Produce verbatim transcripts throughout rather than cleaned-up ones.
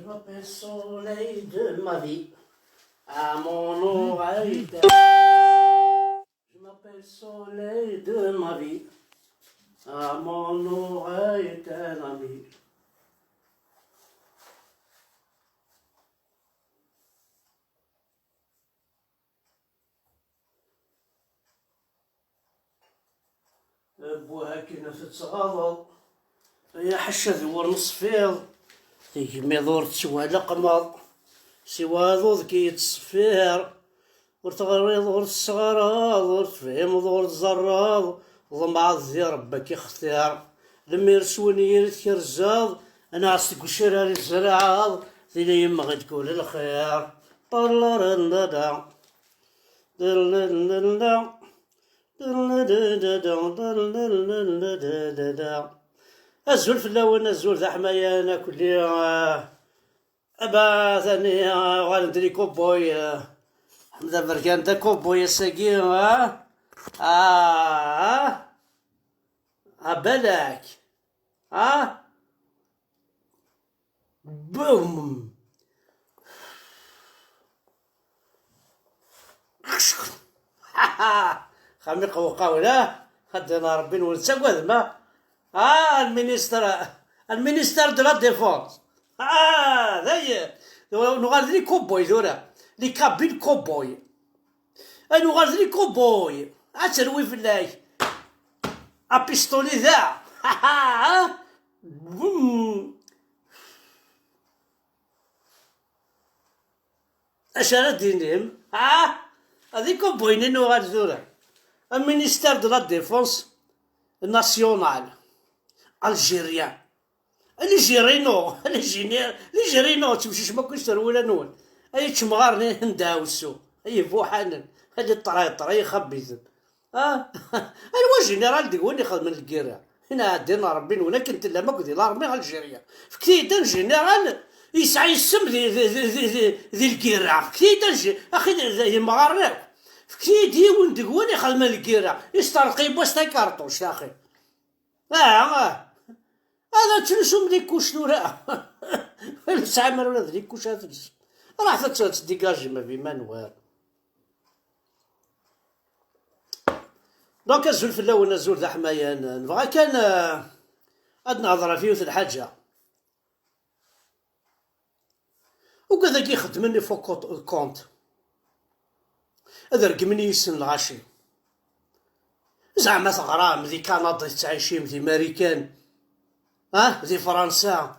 m'appelle Soleil de ma vie. À mon oreille, t'es. Je m'appelle Soleil de ma vie. À mon oreille, t'es un ami. Abbuh akken tettɣaḍeḍ, ay aḥaca d wur neṣfiḍ, tigmiḍ ur tettwaleqmeḍ, siwa aḍu deg yettṣeffir, ur teɣriḍ, ur tesseɣraḍ, ur tefhimeḍ, ur tẓerreḍ, ḍemɛeḍ di Rebbi ad k-ixtir, lemmer s wenyir i tkerzeḍ, anɛes deg ucrar i tzerɛeḍ, tili yemmeɣ-d kul lxir. Ṭerrerrerrerra. Azul fell-awen, azul d aḥmayan akk-nni, ah, aba tani, ah, uɣalen-d les cowboys, ah, Ḥmed Aberkan d akubbuy ass-agi, ah, ah, ah, balak, ah. Bum! Xami qewqaw, la? Ad dina Rebbi nwen tettagadem, ah? Ah, le ministre, le ministère de la Défense. Ah, dayen. Nuɣal d les cowboys tura. Les kabyle cowboys. Ad nuɣal d les cowboys. Ad terwi fell-ak. Apistoli da. Bum! Acu ara d-tinim? Ah! Ad ikubbuyen i nuɣal tura. Ministère de la Défense nationale algérien. Algérino, Algéri-, Algérino, ttemcicem akk iserwula-nwen. Ay ččemɣaren, ay n dɛawessu, ay ibuḥanen, ay ṭrayṭra, ay ixabiten. Ah, anwa général deg-wen ixedmen lgirra? Inɛeddi n Rebbi-nwen akken tellam akk di l'armée algérienne. Fket-iyi-d un général yesɛa isem di, di, di, di, di, di lgirra. Fket-iyi-d un gé-, axi d, d, d imɣaren akk. Fket-iyi-d yiwen deg-wen ixedmen lgirra. Yesṭerq yiwwas takarṭuct, axi. Ah, ah. Ad ttlusum les couches tura. Ur tesɛim ara ula d les couches ad telsem. Raḥet ad tt-, ad tdégagem a bi manwer. Donc, azul fell-awen, azul d aḥmayan. Nebɣa kan, eh, ad nehḍer ɣef yiwet n lḥaǧa. Ugad-agi ixeddmen les faux comptes. Ad regmen yis-sen lɣaci. Zeɛma teɣram di Kanada tettɛicim, di Marikan, ah, di Fransa.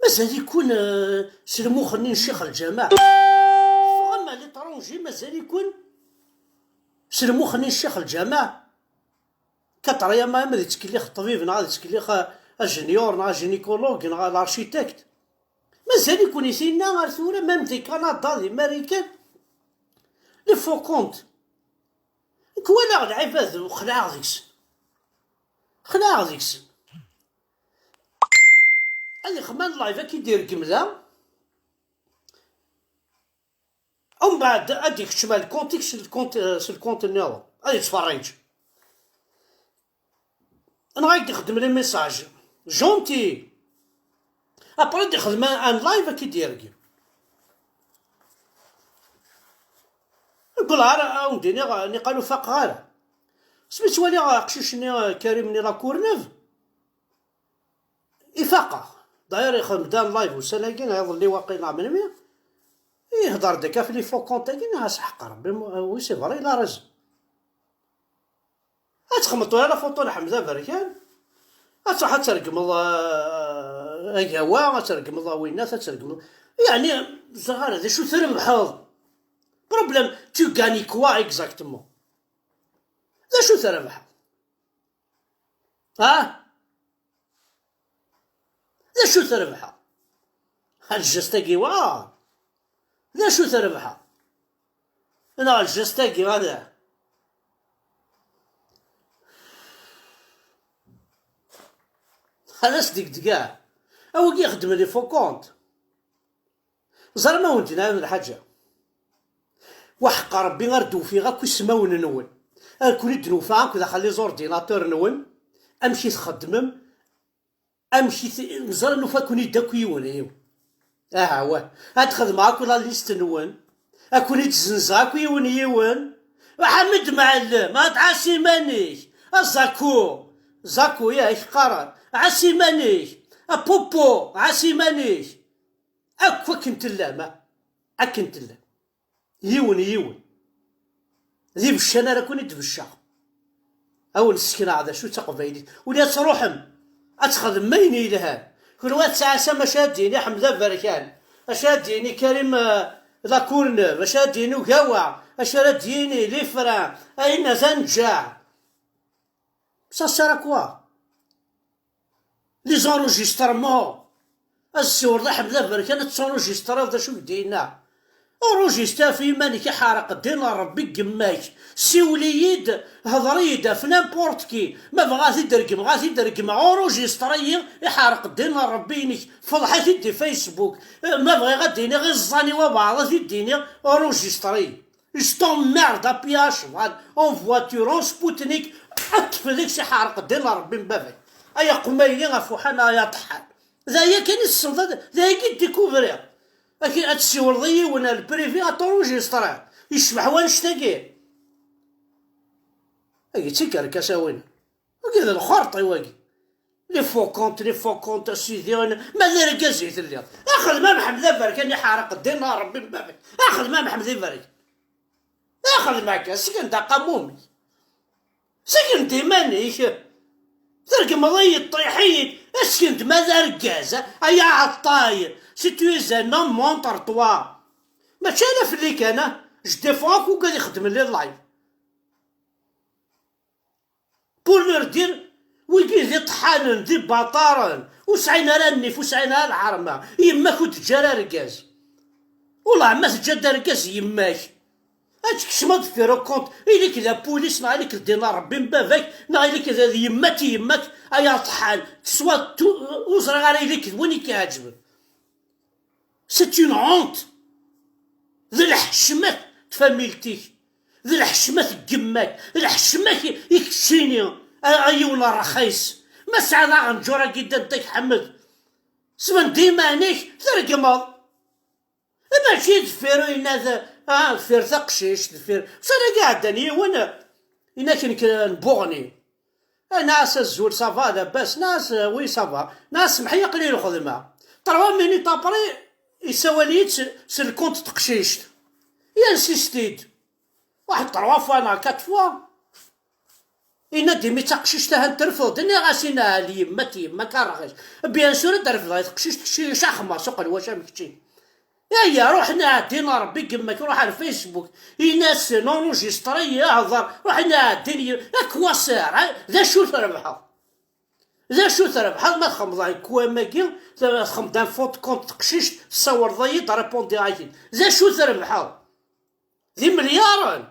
Mazal-iken, eh, s lmux-nni n ccix lǧameɛ. Teffɣem à l'étranger, mazal-iken s lmux-nni n ccix lǧameɛ. Quatre-vingts ans, ad yettkellix ṭṭbib, neɣ ad yettkellix, eh, ajenyur, neɣ agynécologue, neɣ l'architecte. Mazal-iken i tinna ar tura, même di Kanada, di Marikan. Les faux comptes. Nekk walaɣ lɛibad, xelɛeɣ deg-sen. Xelɛeɣ deg-sen. Ad ixemman live, ad k-id-ireggem da. Umbeɛd ad ikeččem ar lkont-ik s lkont, s lkont nniḍen. Ad ittferriǧ. Neɣ ad d-ixdem les messages. Gentil. Après ad d-ixdem un, un live ad k-id-yergem. Deg ulɣar ad wen-d-iniɣ, niqal ur faqeɣ ara. Smi ttwaliɣ aqcic-nni, Karim-nni La Courneuve, ifaq-aɣ. D'ailleurs ixdem-d un live ussan-agi, neɣ iḍelli waqil, neɣ melmi. Ihder-d akka ɣef les faux comptes-agi, neɣ s ḥeqq Rebbi, oui, c'est vrai, il a raison. Ad txedmeḍ tura la photo n Ḥmed Aberkan, ad truḥ ad tregmeḍ, ah, agawa, ad tregmeḍ awinnat, ad tregmeḍ, yeɛni, ẓer ara, d acu trebḥeḍ? Problème, tu gagnes quoi exactement? D acu trebḥeḍ? Ah? D acu trebḥeḍ? Hal lǧest-agi wa? D acu trebḥeḍ? Neɣ lǧest-agi, hada? Ad as-d-igdeg, ah. A wigi ixeddmen les faux comptes. Ẓer ma wen-d-nɛiwed lḥaǧa. Waḥeqq Rebbi ar d-ufiɣ akk ismawen-nwen. Ar ken-id-nufa akk daxel les ordinateurs-nwen. Amek i txeddmem? Amek i t-, neẓra nufa-ken-id akk yiwen yiwen. Aha, wah. Ad xedmeɣ akk la liste-nwen. Ad ken-id-zzenzeɣ akk yiwen yiwen. Ḥamed Mɛellem, ad ɛas iman-ik. A Zaku. Zaku, ya, i k-qqaren. Ɛas iman-ik. A Pupu, ɛas iman-ik. Akk akken tellam, a. Akken tellam. Yiwen, yiwen. D ibeccan ara ken-id-beccaɣ. A wen-sekneɣ d acu d taqbaylit. Ula ad truḥem, ad txedmem ayen yelhan. Kunwi ad tesɛasam acu ara d-yini Ḥmed Aberkan, acu ara d-yini Karim, eh, Lacourneuve, acu ara d-yini Ugawa, acu ara d-yini Lifran, ayen ad nǧaɛ. Ça sert à quoi? Les enregistrements. Ad ssiwreḍ i Ḥmed Aberkan, ad tenregistriḍ d acu i k-d-yenna. Enregister ɣef yiman-ik, iḥerq ddin n Ṛebbi deg yemma-k. Siwel-iyi-d, hḍer-iyi-d ɣef n'importe qui. Ma bɣiɣ ad t-id-regmeɣ, ad t-id-regmeɣ. Enregister-iyi, iḥerq ddin n Ṛebbi-inek. Feḍḥ-it-id di Facebook. Ma bɣiɣ ad d-iniɣ iẓẓan i wabeɛḍ, ad t-id-iniɣ. Enregister-iyi. Je t'emmerde à pied à cheval, en voiture, en Sputnik, ad tfed deg-s, iḥerq ddin n Ṛebbi n baba-k. Ay aqmayli afuḥan, ay aṭeḥḥan. D aya kan i tessneḍ, ad, d ayagi i d-découvriɣ. Ak-, ad tessiwleḍ i yiwen ar le privé, ad t'enregistriḍ. Yecbeḥ wanect-agi. Agi d tikerkas a win. Wagi d lxerṭ i wagi. Les faux comptes, les faux comptes, a sidi, ma d argaz i telliḍ. Axdem a Mḥemmed Aberkan, iḥerq ddin n Ṛebbi n baba-k. Axdem a Mḥemmed Aberkan. Axdem akka, sken-d aqamum-ik. Sken-d iman-ik. Tregmeḍ-iyi-d, ṭṭiḥ-iyi-d. Sken-d ma d argaz, ay aɛeṭṭay. Si tu es un homme, montre-toi. Mačči ala fell-i kan, ah. Je défends akk wigad ixeddmen les lives. Pour leur dire, wigi d iṭeḥḥanen, d ibaṭaren, ur sɛin ara nnif, ur sɛin ara lɛerma. Yemma-k ur teǧǧa ara argaz. Wellah ma teǧǧa-d argaz yemma-k, ad tkecmeḍ deffir ukont, ili-k d apulis, neɣ ili-k d ddin n Ṛebbi n baba-k, neɣ ili-k d yemma-k, yemma-k, ay aṭeḥḥan, teswa tu-, ur ẓriɣ ara, ili-k d win i k-iɛeǧben. C'est une honte. D lḥecma tfamilt-ik, d lḥecma n yemma-k, d lḥecma-k i keččini, a, a yiwen rxis. Ma tesɛiḍ aɣenǧur-agi ddan Dda Ḥmed, sbend iman-ik, tregmeḍ. Mačči deffir, yenna-t, ah, deffir taqcict, deffir. Ussan-agi ɛeddan yiwen, yenna-k nekk n Buɣni. Nniɣ-as azul, ça va, labas? Nniɣ-as oui, ça va. Nniɣ-as semmeḥ-iyi, aql-i lxedma. Trois minutes après, yessawal-iyi-d s, s lkunt n teqcict. Yansist-id. Waḥed trois fois neɣ quatre fois. Yenna-d imi d taqcict ahan terfeḍ-d. Nniɣ-as inɛel yemma-k, yemma-k a rxis. Bien sûr ad d-refdeɣ i teqcict, kečči caxma s uqelwac am kečči. Aya, ruḥ nɛeddi n Ṛebbi n yemma-k, ruḥ ar Facebook, in-asen, enregistré-yi, hḍer, ruḥ nɛeddi n-, à quoi sert, ha? D acu trebḥeḍ? D acu trebḥeḍ ma txemmeḍ un coup am wagi, txemmeḍ un faux compte teqcict, tessawreḍ-iyi-d, répondiɣ-ak-id. D acu trebḥeḍ? D imelyaṛen!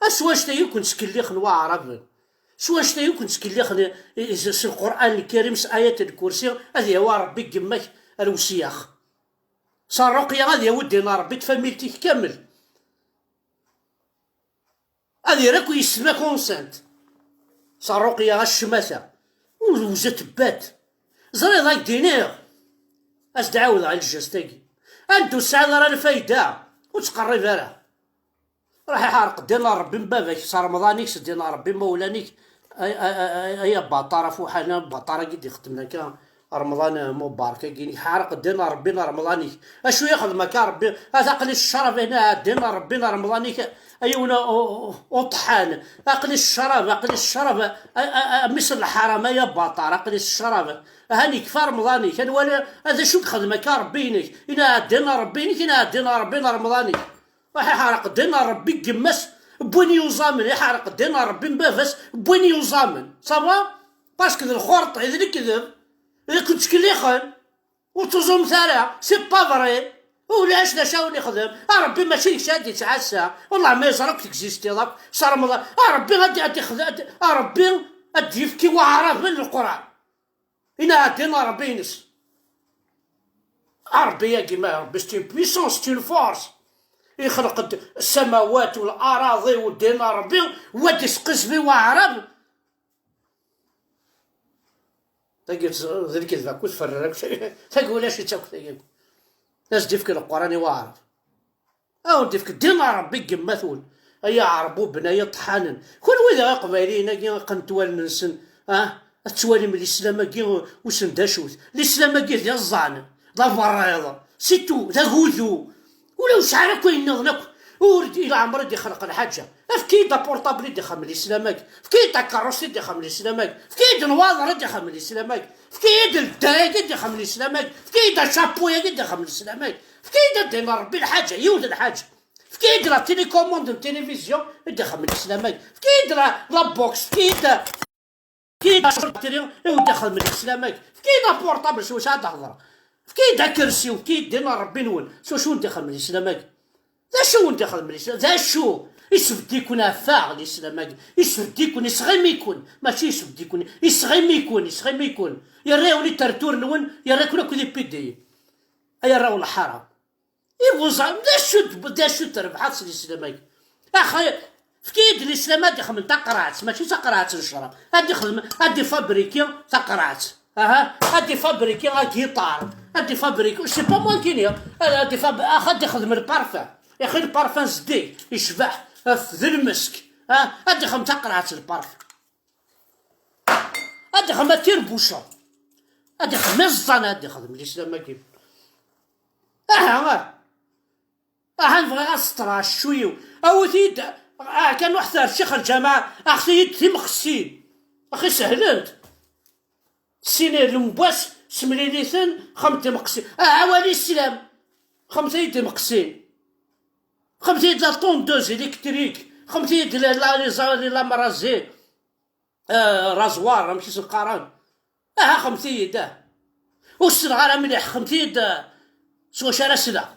A s wanect-agi i ken-ttkellixen waɛraben, s wanect-agi i ken-ttkellixen i, i, s Lqur'an Lkarim, s ayat Lkursi, ad yawi Ṛebbi deg yemma-k ar wesyax. S ṛṛuqya ad yawi ddin n Ṛebbi d tfamilt-ik kamel. Ad yerr akk yessetma consent. S ṛṛuqya a ccmata. Ur wzet bbat. Ẓriḍ ad k-d-iniɣ. Ad s-d-ɛawdeɣ i lǧest-agi. Anda ur tesɛiḍ ara lfayda, ur ttqerrib ara. Ruḥ iḥerq ddin n Ṛebbi n baba-k, s Remḍan-ik, s ddin n Ṛebbi n mawlan-ik, ay, ay, ay, ay, ay abaṭar afuḥan, abaṭar-agi d-ixeddmen akka, Remḍan, eh, Mubarak-agi, iḥerq ddin n Ṛebbi n Remḍan-ik. Acu ixdem akka Ṛebbi? At aql-i s ccrab, hna ddin n Ṛebbi n Remḍan-ik, ay yiwen u-, u-, uṭḥan, aql-i s ccrab, aql-i s ccrab, a, a, a, a mmi-s n leḥram, ay abaṭar, aql-i s ccrab. Ahan yekfa Remḍan-ik, ad nwali, a, d acu ixdem akka Ṛebbi-inek? Ina ddin n Ṛebbi-inek, ina ddin n Ṛebbi n Remḍan-ik. Ruḥ iḥerq ddin n Ṛebbi n yemma-s n win yuẓamen, iḥerq ddin n Ṛebbi n baba-s n win yuẓamen. Ça va? Parce que d lxurṭi, d lekdeb, d akken ttkellixen, ur tuẓumet ara, c'est pas vrai. Ulac d acu ara wen-ixdem. A Ṛebbi mačči d kečč ara d-yettɛassa. Wellah ma yeẓra akk teksistiḍ akk, s Remḍan. A Ṛebbi ad, ad ixd-, ad, a Ṛebbi ad d-yefk i waɛraben Leqran. Ina ddin n Ṛebbi-ines. A Ṛebbi-agi ma Ṛebbi, c'est une puissance, c'est une force. Ixleq-d ssamawat u laraḍi u ddin n Ṛebbi, wa d-isqizmi waɛrab. Tagi d lkedba akk tferrer akk. Tagi ulac-itt akk tagi. Ad as-d-ifk Leqran i waɛrab. Ad awen-d-ifk ddin n Ṛebbi deg yemma-twen. Ay aɛerbuben, ay iṭḥanen. Kunwi d iqbayliyen-agi qqnen wallen-nsen, ah, ad twalim lislam-agi wissen d acu-t. Lislam-agi d iẓẓan, d aberriḍ, c'est tout, d agudu. Ula ur sɛan akk ayen nniḍen akk. Ur d, i leɛmer i d-ixleq lḥaǧa. Efk-iyi-d apurṭabl i d-ixeddem lislam-agi. Efk-iyi-d takeṛṛust i d-ixeddem lislam-agi. Efk-iyi-d nnwaḍer i d-ixeddem lislam-agi. Efk-iyi-d lday-agi i d-ixeddem lislam-agi. Efk-iyi-d acapu-agi i d-ixeddem lislam-agi. Efk-iyi-d a ddin n Ṛebbi lḥaǧa, yiwet lḥaǧa. Efk-iyi-d la télécommande n télévision i d-ixeddem lislam-agi. Efk-iyi-d la, la boxe, efk-iyi-d, efk-iyi-d la charcuterie i d-ixeddem lislam-agi. Efk-iyi-d aportable s wacu ad d-hedreɣ. Efk-iyi-d akersi, efk-iyi-d ddin n Ṛebbi-nwen s wacu i d-ixeddem lislam-agi. D acu i d-ixeddem lislam? D acu? Isbedd-iken ɣef waɣ lislam-agi. Isbedd-iken, isɣim-iken. Mačči isbedd-iken, isɣim-iken, isɣim-iken. Yerra-wen i tertur-nwen, yerra-ken akk d ipidiyen. Ay arraw n lḥaram. Ibuẓan, d acu d, d acu trebḥeḍ s lislam-agi? Ax, efk-iyi-d lislam ad ixdem taqerɛet, mačči taqerɛet n ccrab. Ad ixdem, ad ifabriki taqerɛet. Aha, ad ifabriki agiṭar. Ad ifabriki, c'est pas moi qui dis, ad ifab-, ax, ad ixdem lparfum. Yaxi lparfum zeddig, icbeḥ, af, d lmesk. Ha, ad ixdem taqerɛet lparfum. Ad ixdem atirbuca. Ad ixdem iẓẓan, ad ixdem lislam-agi. Aha, aha. Ahan bɣiɣ ad seṭṭreɣ ccuy-iw. Awit-iyi-d, ah, kan uḥter ccix lǧameɛ, aɣet-iyi-d timeqsin. Axi sehlent. Sin lembwas, semliliten, xemt timeqsin. Ah, awal islam. Xemt-iyi-d timeqsin. Xemt-iyi-d la tondeuse électrique. Xemt-iyi-d la, la, les, les lames rasées. Ah, rasoir, amek i sen-qqaren? Aha, xemt-iyi-d, ah. Ur ssneɣ ara mliḥ, xemt-iyi-d, ah, s wacu ara sleɣ.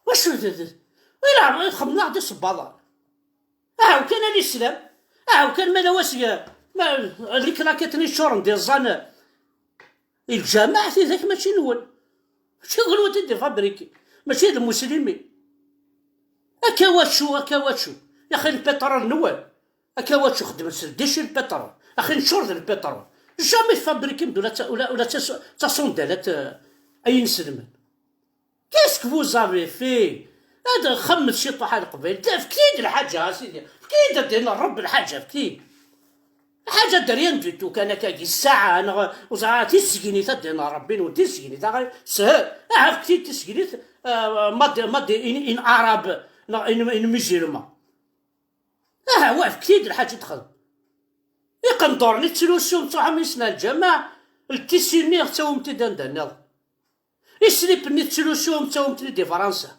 Wacu d, d, i leɛmer i txemmeḍ-aɣ-d isebbaḍen? Ahaw kan a lislam, ahaw kan ma lawas, ma, liklakiṭ-nni ččuren d iẓẓan, i lǧameɛ tidak mačči nwen. Mačči d nwen i d-ifabrikin, mačči d lmuslimin. Akka wacu, akka wacu, yaxi lpiṭrul nwen. Akka wacu xeddmen s ldici lpiṭrul. Axi neččur d lpiṭrul. Jamais tfabrikim-d ula d ta-, ula, ula d tas-, d tasundalat, eh, ay inselmen. Qu'est-ce que vous avez fait? Ad xemmet ciṭuḥ a Leqbayel. Efk-iyi-d lḥaǧa, a sidi. Efk-iyi-d ad d-inin Ṛebbi lḥaǧa, efk-iyi-d. Lḥaǧa de rien du tout, kan akkagi, ssaɛa, neɣ, ur ẓriɣ, tissegnit ad d-inin Ṛebbi, neɣ tissegnit, aɣ-, sehel. Aha, efk-iyi-d tissegnit, eh, ma d, ma d in, in arabe, neɣ in, in musulman. Aha, wa, efk-iyi-d lḥaǧa i d-xedm. Iqenduren i tettlusum, ttruḥum yis-sen ar lǧameɛ, ltisi-nni ttawim-t-id anda nniḍen. Islip-nni tettlusum, ttawim-ten-id di Fransa.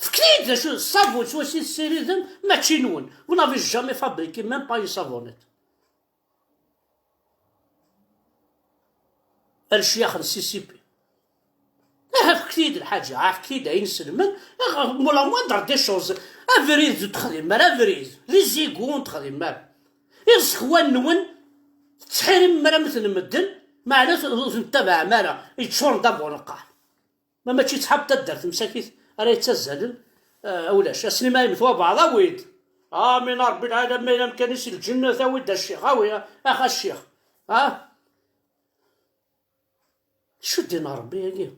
Efk-iyi-d d acu, ṣṣabun s wacu i tessiridem, mačči nwen. Vous n'avez jamais fabriqué même pas une savonnette. A lecyax n C C P. Aha, efk-iyi-d lḥaǧa, efk-iyi-d ayen selmen, ah, la moindre des choses. Abrid ur texdim ara, abrid. Les égouts ur texdim ara. Iẓekwan-nwen, tettḥirim mramten medden, meɛna ur ten-ttabaɛem ara, yeččuren d abuneqqar. Ma mačči d ṣṣḥab taddart msakit ara yettazzalen, eh, ulac. Ass-nni ma yemmet wabeɛḍ, awi-d. Amin a Ṛebbi lɛalamin, amkan-is i lǧennet, awi-d a ccix, awi, ax a ccix. Ha? Acu ddin n Ṛebbi-agi?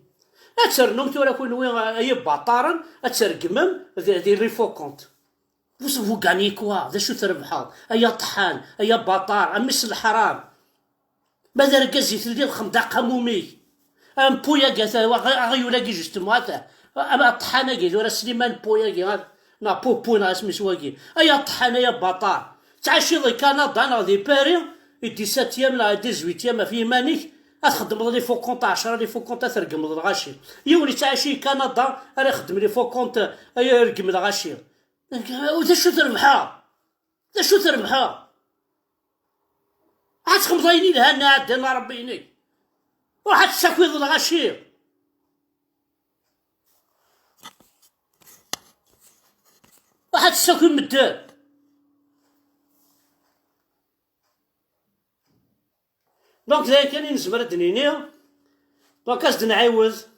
Ad ternum tura kunwi, ay ibaṭaren, ad tregmem di, di les faux comptes. Vous, vous gagnez quoi? D acu trebḥeḍ? Ay aṭḥan, ay abaṭar, a mmi-s n leḥram. Ma d argaz i telliḍ, xdem-d aqamum-ik. Ampu-agi, ata, aɣ-, aɣyul-agi, justement, ata. Am-, aṭḥan-agi, tura Sliman Pu-agi, ha? Neɣ Pupu, neɣ asmi-s wagi. Ay aṭḥan, ay abaṭar. Ttɛiciḍ di Kanada, neɣ di Paris, i dix-septième, neɣ dix-huitième ɣef yiman-ik, ad txeddmeḍ les faux comptes ɛecra, les faux comptes ad tregmeḍ lɣaci. Yiwen yettɛici di Kanada, ara ixeddem les faux comptes, ay ireggem lɣaci. D acu trebḥeḍ? D acu trebḥeḍ? Ad txedmeḍ ayen ilhan, a ddin n Ṛebbi-inek. Ruḥ ad tessakiḍ lɣaci. Ruḥ ad tessakiḍ medden. Donc, d ayen kan i nezmer ad d-nini. Donc, ad s-d-nɛiwed.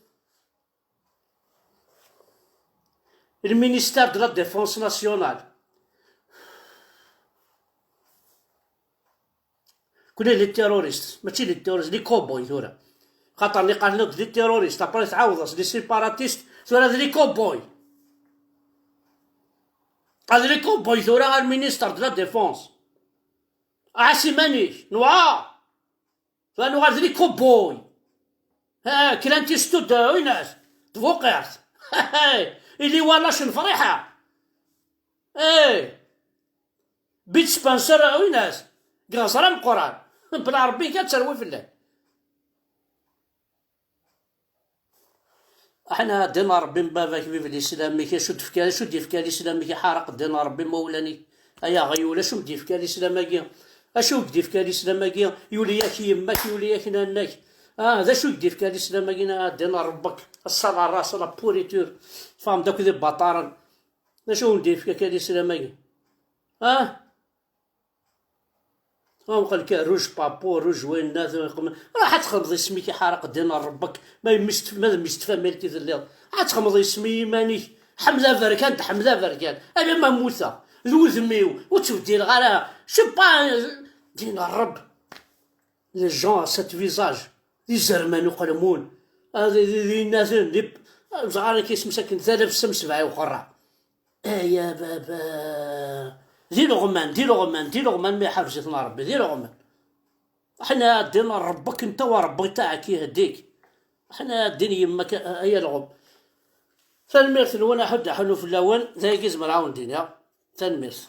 Le ministère de la Défense nationale. Kuni d les terroristes, mačči d les terroristes, d les cowboys tura. Xaṭer nni qqaren-d d les terroristes, après tɛawdeḍ-as d les séparatistes, tura d les cowboys. Ah, d les cowboys tura ar ministre de la défense. Ɛas iman-ik, newɛer. Tura nuɣal d les cowboys. Ha, kra n tistud, eh, winas, tbuqirt. Ili walac n Friḥa. Eh, Bit Spencer, eh, winas, deg Ɣẓer Ameqqran. Bla Ṛebbi kan terwi fell-ak. Aḥna ddin n Ṛebbi n baba-k, bib n Islam-ik, acu d-tefka, acu d-yefka Lislam-ik, iḥareq ddin n Ṛebbi imawlan-ik. Ay aɣyul, acu m-d-yefka Lislam-agi? Acu i k-d-yefka Lislam-agi? Yuli-yak yemma-k, yuli-yak nanna-k. Ah, d acu i k-d-yefka Lislam-agi? Ah, ddin n Ṛebbek, ṣṣala ṛṛas, la pourriture. Tfehmeḍ akk d ibaṭaren. D acu i wen-d-yefka akka Lislam-agi? Ah? Tfehmeḍ kan rouge papo, rouge wayen-nna, ruḥ ad txedmeḍ isem-ik iḥareq ddin n Ṛebbek, ma yemmi-s tf-, ma d mmi-s n tfamilt i telliḍ. Ad txedmeḍ isem i yiman-ik, ḥmed aberkan, d ḥmed aberkan, alamma mmuteɣ, d wudem-iw, ur ttbeddileɣ ara, je sais pas, ddin n Ṛebb. Les gens à sept visages, d izerman uqelmun, ah, d, d, d innaten, d ip-, ah, ẓɣar akka isem-is akken, d alaf s amsebɛi uxerra. Ay a baba. D ileɣman, d ileɣman, d ileɣman, ma iḥrez-iten Ṛebbi, d ileɣman. Aḥna ddin n Ṛebbek, nta wa Ṛebbi taɛek iheddik. Aḥna ddin yemma-k, ay alɣem. Tanemmirt-nwen, aḥud aḥunu fell-awen, d ayagi zemreɣ ad wen-d-iniɣ. Tanemmirt.